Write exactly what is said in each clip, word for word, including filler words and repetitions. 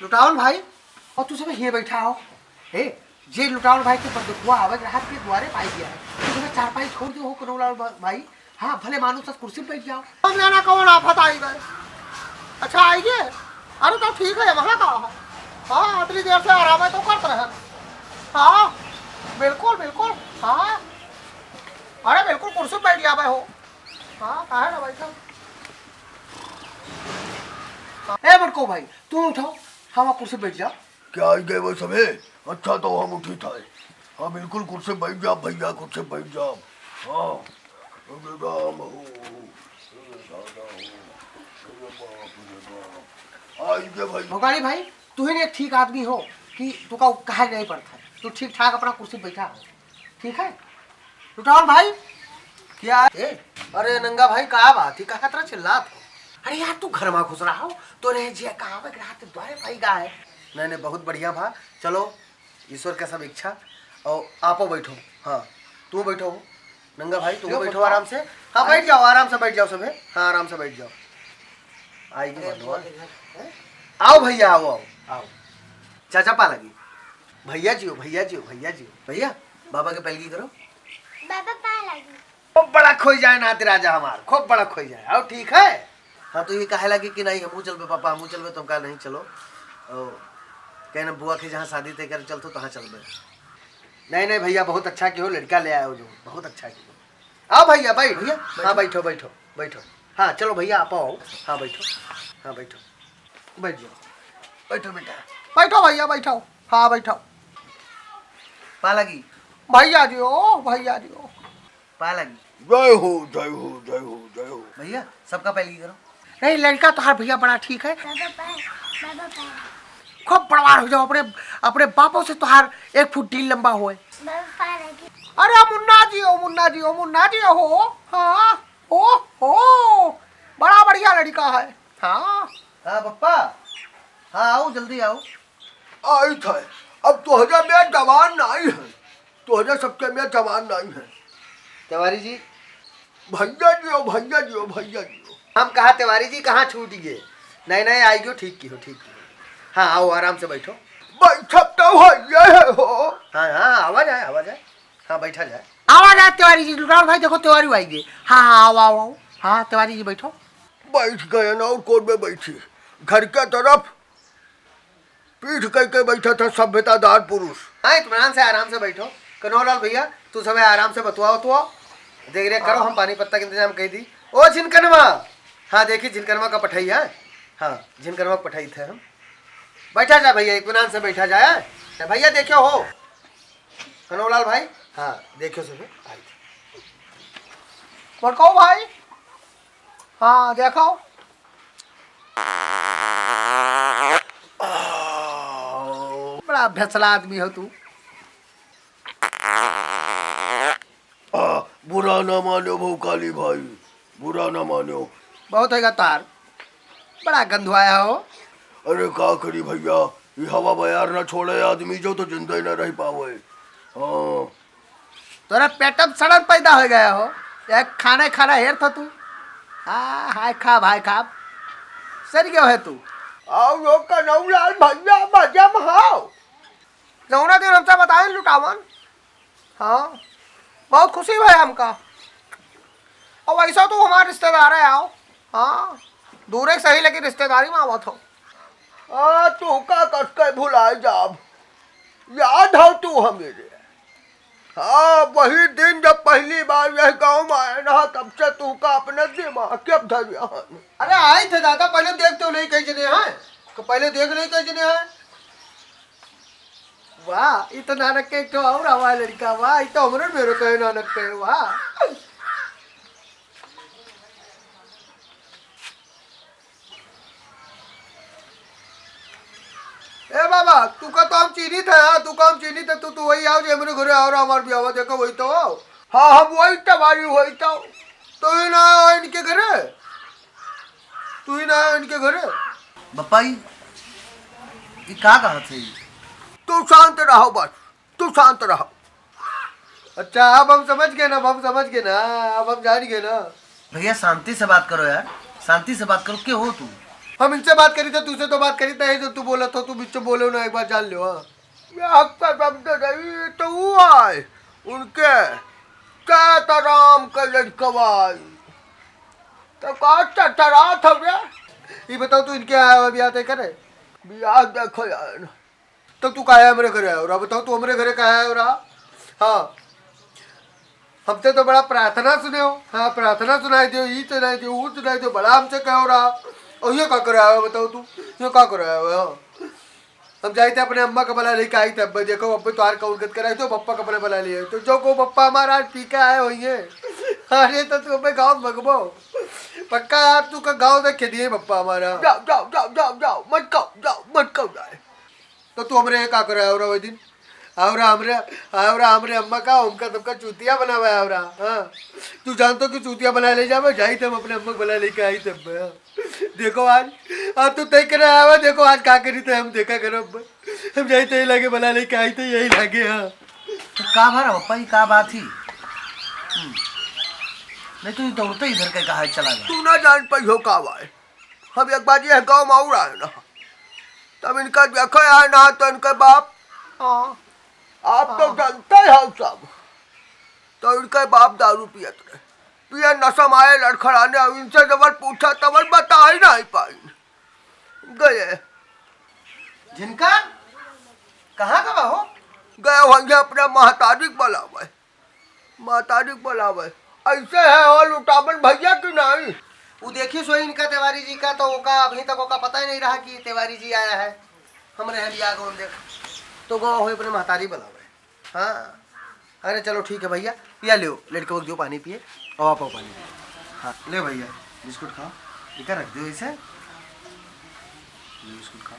लुटावन भाई, और तू सब हियाँ बैठा हो। हे, जे लुटावन भाई के परदुखवा आवे के रहत के दुआरे पाई दिया है। तू सब चारपाई छोड़ दियो हो, कनौलाल भा-, भाई। हाँ, भले मानुस कुर्सी पे बैठ जाओ। हम जाना कौन आफत आई गए। अच्छा, आई गए? अरे, तो ठीक है, वहाँ का है। हाँ, इतनी देर से आराम है तो करत रहे। हाँ, बिल्कुल, बिल्कुल। हाँ, अरे, बिल्कुल कुर्सी पे बैठ जावे हो। हाँ, काहे ना बैठो। ए बड़को भाई, तू उठो, हम कुर्सी बैठ जाओ। क्या आई गए वो सभे? अच्छा तो हम उठी था। हाँ बिल्कुल, कुर्सी बैठ जाओ भैया, कुर्सी बैठ जाओ। हाँ, अरे राम हो, अरे दादा हो, अरे बाप रे बाप। आई गए भाई। भोगाड़ी भाई, तू ही एक ठीक आदमी हो कि तू का कहे नहीं पड़ता है। तू ठीक ठाक अपना कुर्सी बैठा हो, ठीक है? लुटावन भाई, क्या? ए, अरे नंगा भाई, का बात है? कहाँ तरह चिल्लात हो? अरे यार, तू घर में घुस रहा हो, तो रे जी कहाँ पे रात द्वारे पाई गा है? नहीं, नहीं, बहुत बढ़िया भा। चलो, ईश्वर का सब इच्छा। और आपो बैठो। हाँ, तू बैठो हो। नंगा भाई, तू क्यों बैठो बैठो? आराम से। हाँ, अरे बैठ जाओ, आराम से बैठ जाओ सभे। हाँ, आराम से बैठ जाओ। आई अरे, गई बात। हैं? आओ भैया, आओ, आओ, आओ। चाचा पा लगी। भैया जी हो, भैया जी हो, भैया जी हो। भैया, बाबा के पैलगी करो। बाबा पा लगी। खूब बड़ा खोई जाए नाती राजा हमार, खूब बड़ा खोई जाए। आओ, ठीक है। हाँ, तो ये कहे लगे कि नहीं, हमहू चलबे पापा, हमहू चलबे, तो हम कहा, "नहीं, चलो।" और कहना, "बुआ के जहाँ शादी तय कर चलतो, तहाँ चलबे।" नहीं, नहीं भैया, बहुत अच्छा किहो, लड़का ले आयो जो, बहुत अच्छा किहो। आओ भैया, बैठ। भैया, हाँ, बैठो। बैठो, बैठो, बैठो। हाँ, चलो भैया, आप आओ। हाँ, बैठो। हाँ, बैठो। बैठ जाओ। बैठो बेटा। बैठो भैया, बैठो। हाँ, बैठो। पा लगी। भैया जी हो, भैया जी हो। पा लगी। जय हो, जय हो, जय हो, जय हो। भैया, सबका पैलगी करो। नहीं, लड़का तोहार भैया बड़ा ठीक है। बाबा पाए, बाबा पाए। खूब बड़वार हो जाओ, अपने, अपने बापों से तोहार एक फुट डील लंबा होए। बाबा पाए लगी। अरे मुन्ना जी हो, मुन्ना जी हो, मुन्ना जी हो। हाँ, ओ हो, बड़ा बढ़िया लड़का है। हाँ। हाँ पप्पा, हाँ आओ, जल्दी आओ। आई थे। अब तोहरे में जवान नहीं है, तोहरे सबके में जवान नहीं है। तिवारी जी। भैया जी हो, भैया जी हो, भैया जी हो। हम कहा तिवारी जी कहाँ छूट गए? नहीं, नहीं, आई गयो, ठीक किहो, ठीक किहो। हाँ, आओ, आराम से बैठो। बैठब तो भैया है हो। हाँ, हाँ, आवा जाए, आवा जाए। हाँ, बैठा जाए। आवा जाए तिवारी जी, लुटावन भाई, देखो तिवारी आई गए। हाँ, हाँ, आओ, आओ, आओ। हाँ, तिवारी जी, बैठो। बैठ गए ना, और कौन में बैठी? घर के तरफ पीठ कइ के बैठत है सभ्यतादार पुरुष। हाँ, इत्मीनान से आराम से बैठो। कन्हौलाल भैया, तू सब आराम से बतुआ उतुआ। देख रेख करो, हम पानी पत्ता के इंतजाम कइ दी। ओ झिनकनवा, हाँ, देखी झिनकनवा का पठाई है। हाँ, झिनकनवा का पठाई थे हम। बैठा जा भैया, इत्मीनान से बैठा जाए। तो भैया देखियो हो, कन्हौलाल भाई, हाँ, देखियो सब, आई थे। बड़काऊ भाई, हाँ, देखो। बड़ा भेसला आदमी हो तू। आ, बुरा ना मान्यो भौकाली भाई, बुरा ना मान्यो। बहुत है तार, बड़ा गंधवाया हो। अरे का करी भैया, ये हवा बयार ना छोड़े आदमी जो तो जिंदा ही ना रह पावे। हाँ। तोरा पेट में सड़न पैदा हो गया हो, एक खाना खाना हेर था तू। हाँ, हाय खाब, हाय खाब। सर गयो है तू। आओ यो कन्हौलाल भैया, मजा में हाओ। जौना दिन हमसे बताए लुटावन, हाँ, बहुत खुशी भय हमका। और वैसा तो हमारे रिश्तेदार है, आओ। हाँ, दूरे से सही, लेकिन रिश्तेदारी में आवत हो। आ, तू का कस के भुलाए जाब? याद हो तू हमें रे? हाँ, वही दिन जब पहली बार यह गाँव में आए रहा, तब से तू का अपने दिमाग के धरिया हन। अरे आई थे दादा, पहले देख तो नहीं कहीं जने हैं, तो पहले देख नहीं कहीं जने हैं। वाह, ई तो नानक के एक ठो और हवा लड़का, वाह, ई तो हमरे मेरो कहे नानक के, वाह। ए बाबा, तू का तो हम चीनी था, हाँ, तू का हम चीनी था, तू, तू वही आओ जे हमरे घरे आओ, हमार बियाह देखो, वही तो आओ। हाँ, हम वही तबारी, वही तो। तू ही ना आयो इनके घरे, तू ही ना आयो इनके घरे। बप्पा, ई, ई का कहत है ई? तू शांत रहो बस, तू शांत रहो। अच्छा, अब हम समझ गए ना, अब हम समझ गए ना, अब हम जान गए ना। भैया, शांति से बात करो यार, शांति से बात करो। के हो तू? हम इनसे बात करी थे, तुझसे तो बात करी थे, जो तू बोला था, तू बीच में बोले ना, एक बार जान लो। हाँ, ये हक का शब्द रही तो वो आए उनके, क्या तो राम का लड़कवा आई। तो का चचरा था रे? ये बताओ, तू इनके आया हुआ ब्याह तय करे? ब्याह देखो यार। तो तू काहे हमरे घरे आयो रहा? बताओ, तू हमरे घरे काहे आयो रहा? हाँ, हमसे तो बड़ा प्रार्थना सुने हो। हाँ, प्रार्थना सुनाई दियो, ई सुनाई दियो, ऊ सुनाई दियो, बड़ा हमसे कहो रहा। और ये का करे आयो, बताओ तू, ये का करे आयो? हाँ, हम जाई थे अपने अम्मा का बुला लेके आई थे। अब देखो, अब तोहार कौन गत कराई, तो पप्पा का अपने बुला लिए, तो जो को पप्पा हमारा आज पी के आए होइए। अरे, तो तू हमें गाँव भगबो पक्का यार, तू का गाँव देख के दिए पप्पा हमारा। जाओ, जाओ, जाओ, जाओ, जाओ, मत खाओ, जाओ, मत खाओ, जाए। तो तू हमरे यहाँ का करे आयो रहा वही दिन? आयो रहा हमरे, आयो रहा हमरे अम्मा का, उनका सबका चूतिया बनावे आयो रहा। हाँ, तू जानतो कि चूतिया बना ले जावे, जाई थे हम अपने अम्मा को बुला लेके आई थे। हाँ। देखो आज, आज तू तय करे आवे, देखो आज का करी थे हम, देखा करो अब। हम जाई थे यही लागे बुला लेके आई थे, यही लागे। हाँ। तो का भरा पप्पा, ई का बात ही? हम्म। नहीं तो ये दौड़ते इधर के कहा चला गया। तू ना जान पाई हो का बाय। हम एक बार ये गाँव में और आए ना, तब इनका देखे आए ना, तो इनके बाप, हाँ। आप तो हाँ। जानते हो सब, तो इनके बाप दारू पियत रहे, पिए नशा में आए लड़खड़ाने, अब इनसे जबर पूछा तबर बता ही नहीं पाई। गए। जिनका? कहाँ का बा हो? गए वहीं अपने महतारी के बुलावे। महतारी के बुलावे। ऐसे है हो लुटावन भैया कि नहीं? वो देखिए सो इनका तिवारी जी का, तो ओका अभी तक ओका पता ही नहीं रहा कि तिवारी जी आया है। हमरे हैं बिया गौन देख। तो गो हो अपने महतारी बुलावे। हाँ। अरे चलो ठीक है भैया, या लियो, लड़के को दियो पानी पिए, और आप पानी पिए। हाँ, ले भैया, बिस्कुट खाओ, इधर रख दियो इसे। ले बिस्कुट खाओ।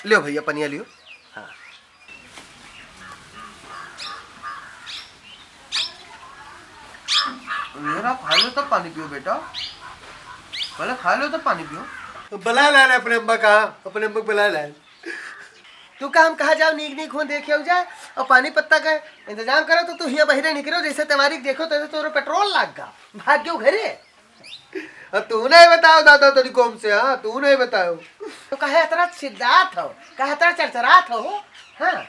लियो भैया, पनिया लियो। हाँ। मेरा खा लो तब पानी पियो बेटा, पहले खा लो तब पानी पियो। बुला लाए अपने अम्मा का, अपने अम्मा को बुला लाए। तू का हम कहा जाओ, नीक नीक हो देखे हो जाए, और पानी पत्ता का इंतजाम करो, तो तू हियाँ बहिरे निकलो, जैसे तिवारी के देखो, तो तोरे पेट्रोल लाग गा, भाग गयो घरे। अब तू नहीं बताओ दादा, तोरी कौम से, हाँ, तू नहीं बताओ। तो कहे इतना चिल्लात हो, कहे इतना चरचरात हो, हाँ?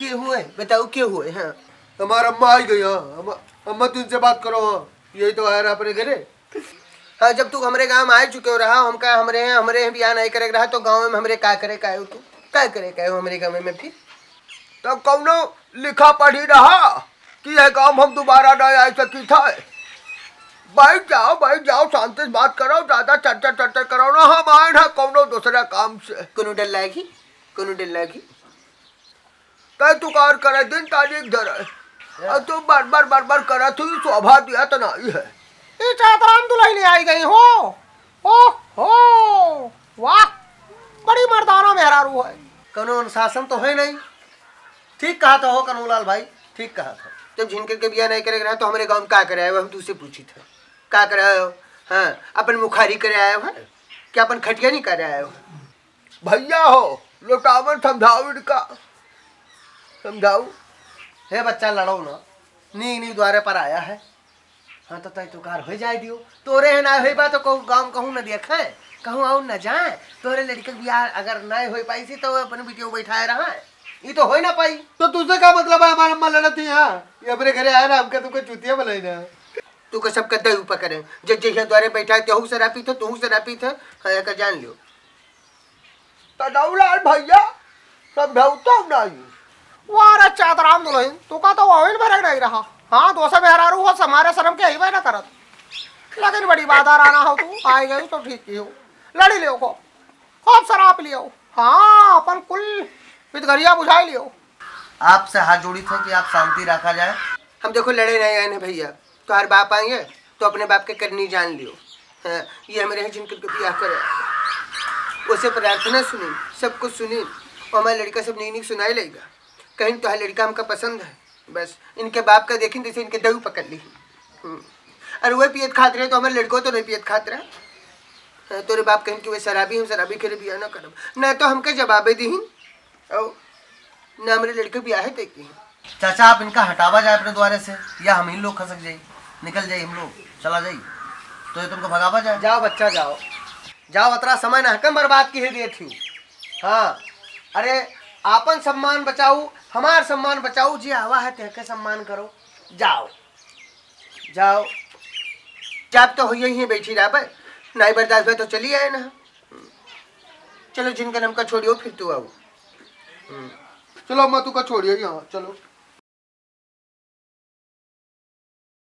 के हुए? बताओ, के हुए? हाँ। हमार अम्मा आई गई, हाँ। अम्मा, अम्मा, तुमसे बात करो, हाँ। यही तो आया रहा अपने घरे। हाँ, जब तू हमरे गाँव में आ चुके हो रहा, हमका हमरे हैं, हमरे हैं बियाह नहीं करे के रहा, तो गाँव में हमरे का करे का हो तू? का करे का हो हमरे गाँव में फिर? तो कौनो लिखा पढ़ी रहा कि यह गाँव हम दोबारा नहीं आ सकी था? बैठ जाओ, बैठ जाओ, शांति से बात करो, ज्यादा चर्चा, चर्चा करो ना, हम आए ना कौनो दूसरा काम से। कोनो डर लागी? कोनो डर लागी? तै तू कार करे, दिन तारीख धरे। और तू बार बार, बार बार करे, तू शोभा दिया तो नहीं है। ई चातराम दुल्हन आई गई हो। ओहो, वाह, बड़ी मर्दाना मेहरारू है। कौनो अनुशासन तो है नहीं। ठीक कहा था हो कन्हूलाल भाई, ठीक कहा था। जब झिनकर के बियाह नहीं करे के रहा तो हमरे गाँव में का करे आए हो, हम तुझसे पूछी थे, का करे आए हो? हाँ, अपन मुखारी करे आए हो, हैं? क्या अपन खटिया नहीं करे आए हो? भैया हो, लौटावन समझाओ इनका, समझाओ। हे बच्चा, लड़ो ना, नीक नीक द्वारे पर आया है। हाँ, तो तय तो कार हो जाए दियो। तोरे है ना होई बा तो कहूँ गाँव कहूँ न देखे, कहूँ और न जाए। तोरे लड़के के बियाह अगर नहीं हो पाई सी तो अपने बिटिया बैठाए रहा है, ये तो हो ना पाई। तो तुझसे का मतलब है, हमारे अम्मा लड़त ही यहाँ, ये अपने घरे आए ना, हमका तुमको चूतिया बनाई ना। तू का सबका दही ऊपर करे, जब जहिया द्वारे बैठा है, तेहू शराब पीत है, तू शराब पीत है, हाँ, एकर जान लियो। तदौलाल भैया, समझौता नहीं। वाह रे चातराम दुल्हन, तू का तो ओहिन भरे नहीं रहा। हाँ, दोस्त मेहरारू हो, समारे शर्म के ही ना करत। लेकिन बड़ी बादाराना हो तू, आई गई तो ठीक ही हो। लड़ी लियो खूब, खूब शराब लियो। हाँ, अपन कुल पितगरिया बुझाई लियो। आपसे हाथ जोड़ी थे कि आप शांति रखा जाए। हम देखो लड़े नहीं आए ना भैया, तोहार बाप आइए तो अपने बाप के करनी जान लियो। हाँ, ये हमरे हैं जिनके बियाह करे। उसे प्रार्थना सुनी, सब कुछ सुनी, और हमारे लड़का सब नीक नीक सुनाए लेगा। कहीं तोहार लड़का हमका पसंद है, बस इनके बाप का देखी जैसे इनके दही पकड़ ली। हम्म। अरे वही पियत खात रहे तो हमारे लड़को तो नहीं पियत खात रहा। हाँ, तोरे बाप कहीं कि वे शराबी, हम शराबी के बियाह ना करब, ना तो हमके जवाबे दीहिन, और ना हमरे लड़के बियाह है तय की। चाचा, आप इनका हटावा जाए अपने द्वारे से, या हम ही लोग खसक जाई, निकल जाई हम लोग, चला जाई, तो ये तुमको भगावा जाए। जाओ बच्चा, जाओ, जाओ, अतरा समय ना कम बर्बाद किहे देत हूँ। हाँ, अरे, आपन सम्मान बचाऊ, हमार सम्मान बचाऊ, जे आवा है तेहके सम्मान करो। जाओ, जाओ। जब तो होइए ही बैठी रहबे, नहीं बर्दाश्त भए तो चली आए ना। चलो, जिनका नमका छोड़ियो, फिर तू आओ। हम्म। चलो, अम्मा, तू का छोड़ियो यहाँ, चलो।